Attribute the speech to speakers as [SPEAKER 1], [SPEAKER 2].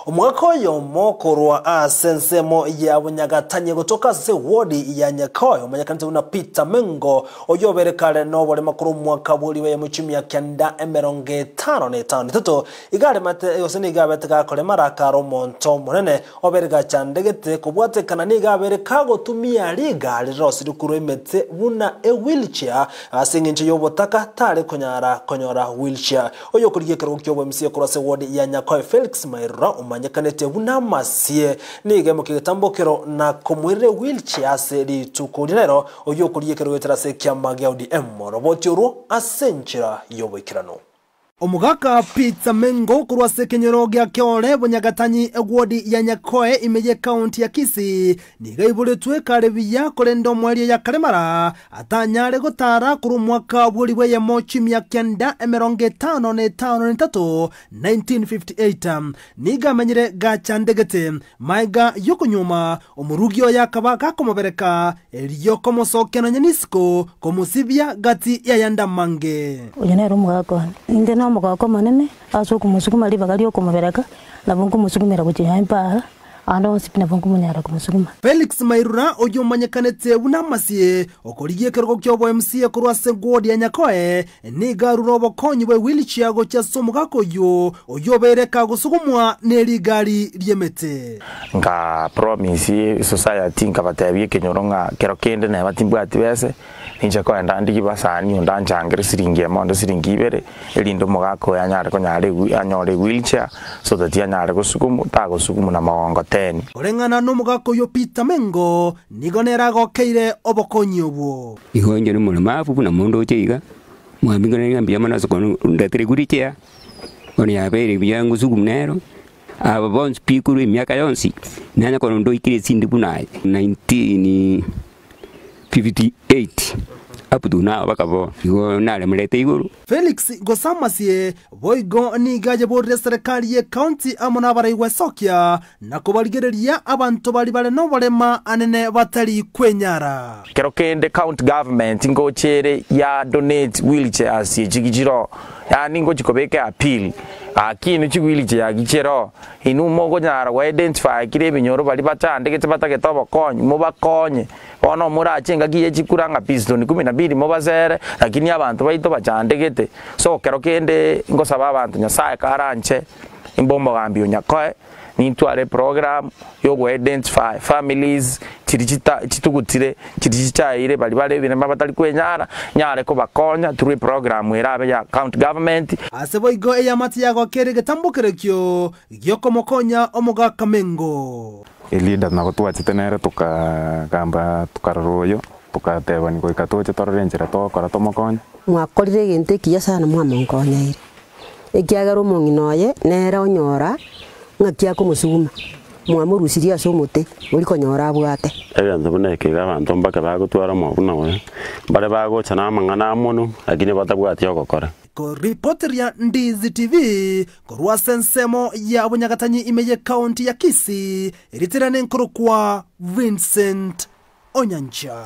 [SPEAKER 1] Omogaka oyomo korwa ase ensemo ya Bonyagatanie gotoka ase ewodi ya Nyakoe omanyekanete buna Peter Mengo, oyio obeire kare noborema korwa omwaka bw'eriba ya mochie 1953, iga aremete gose nigo abete gakorema rakare omonto omonene obeire gachandegete kobwatekana nigo abeire kagotumia rigari rirosirie korwa emete buna ewheelchair ase engencho y'obotaka tare konyara konyora wheelchair. Oyokorigia ekerogo ki'obwemisia korwa ase ward ya Nyakoe Felix Mairura omanyekanete buna Amasie nigo emokia egetambokero na komoirera ewheelchair ase rituko ria rero oyio okorigia ekerogo goetera ase ekiama gia ODM oroboti orwo ase enchera y'oboikeranu.
[SPEAKER 2] Omogaka Peter Mengo korwa ase ekenyoro gia Keore Bonyagatanyi eward ya Nyakoe ime y'ecounty ya Kisii nigo aiboretwe kare buya korende omoerio ya Karemara Atanyare gotaara korwa omwaka bw'eribu eyemo chimia kenda 53, 1958, nigo amenyire gachandegete. Magega y'okonyuoma, omorugi oye akaba gakomobereka, erio komosokia nonya nisiko, komosibia gati y'ayande amange.
[SPEAKER 3] Oyo nere omogaka one. Inde nomogaka omonene ase okomosuguma ribaga ri'okomobereka, nabo nkomosugumera gochia mpara. Aande onsi pi nabo nkomonyara komosuguma.
[SPEAKER 2] Felix Mairura oyio omanyekanete buna Amasie, okorigia ekerogo ki'obo MCA korwa ase ward ya Nyakoe, nigo arure obokonyi bwe wheelchair gochia ase omogaka oyio, oyio obeire kagosugumwa ne rigari ri'emete.
[SPEAKER 4] Nka promise society nkabatebia ekenyoro ng'a kero kende neba timbwati bese, Ninche koenda ndigie basani onde anchangere siringi emo onde siringi ibere, erinde omogaka oyo anyare konyara ewi anyore ewheelchair, so that anyare gosugumu tagosugumu na mogongoteni.
[SPEAKER 2] Koreng'ana nomogaka oyio Peter Mengo nigo nere agokeire obokonyi obwo.
[SPEAKER 5] Igo inche nomoremafu buna mondoche iga, mwambinganire ng'a mbuya mono ase kondetera ewheelchair, bono yabeire buya ngosugumu nero. Aba bonsi pi korwa emiaka yonsi, nanye korwa ndoikire esindi buna aye, 1958 up to now mpaka bono, igo naremorete igoro.
[SPEAKER 2] Felix Gosamasie boigo nigo ayeborire serikali ye county amo nabaraigwa esokia na kobarigereria abanto baria bare noborema anene batari kwenyara.
[SPEAKER 4] Kero kende county government ngocha ere ya donate wheelchairs echi chiroo, yaani ngochi kobeka eappeal Gaki inwe chigwilichia chero, inwe mokonyara go-identify kera ebinyoro baria bachandegete batagete obokonyi, mobakonye. Bono morache engaki ye chikura ng'a piston kumi na mbili mobasere, lakini abanto baito bachandegete. So kero kende ngosaba abanto Nyasaye karanche, imbe omogambi o Nyakoe, Nintware eprogram yogo-identify families chiria chita chitugutire, chiria chichaeire baria bare ebirema batari kwenyara, nyare kobakonya through eprogram erabe ya county government.
[SPEAKER 2] Ase boigo eamate yagokeire egetambokero ekio gi'okomokonya omogaka Mengo.
[SPEAKER 6] Elida nabo twachete nere tokagamba tokarora oyo, togatebania goika toche torore enchera togokora tomokonye.
[SPEAKER 7] Mwakorire egento ekiya sana mwamonkonyeire. Ekiagera omong'ina oye nere onyora ng'aki akomosuguma, mwamorusirie ase omote oria konyora abwate.
[SPEAKER 8] Egento buna eke iga abanto mbake bagotwara omoyo buna oyo, mbare bagocha na amang'ana amonwe, lakini batabwati ogokora.
[SPEAKER 2] Koripoteria Ndizi TV korwa ase ensemo ya Bonyagatanyi ime ye county ya Kisii, erieta riane nkorokwa Vincent Onyancha.